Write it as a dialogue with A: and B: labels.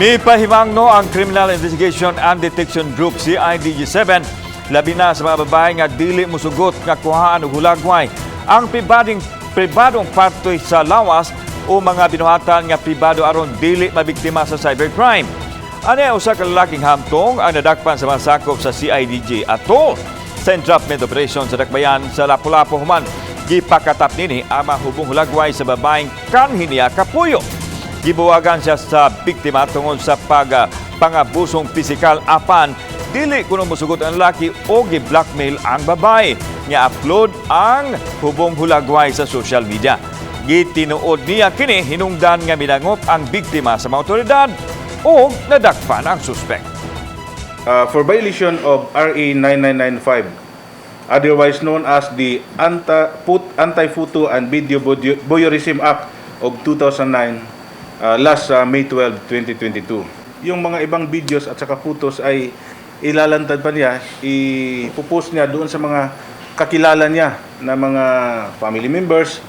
A: Mipahimangno ang Criminal Investigation and Detection Group CIDG-7, labi na sa mga babae nga dili musugot nga kuhaan og hulagway ang pribadong parte sa lawas o mga binuhatan nga pribado aron dili mabiktima sa cybercrime. Ani usa ka lalaking hamtong ang nadakpan sa mga sakop sa CIDG ato sa entrapment operation sa Dakbayan sa Lapu-Lapu human gipakatap nini ang mahubong hulagway sa babaeng kanhi niya kapuyo. Gibuwagan siya sa biktima tungod sa pag pangabusong pisikal, apan dili kuno mosugot ang lalaki o gi-blackmail ang babae nga upload ang hubong hulagway sa social media. Gitinuod niya kini hinungdan nga minangop ang biktima sa mga otoridad o nadakpan ang suspek.
B: For violation of RA 9995, otherwise known as the Anti-Photo and Video Voyeurism Act of 2009, last May 12, 2022. Yung mga ibang videos at saka photos ay ilalantad pa niya, ipupost niya doon sa mga kakilala niya na mga family members.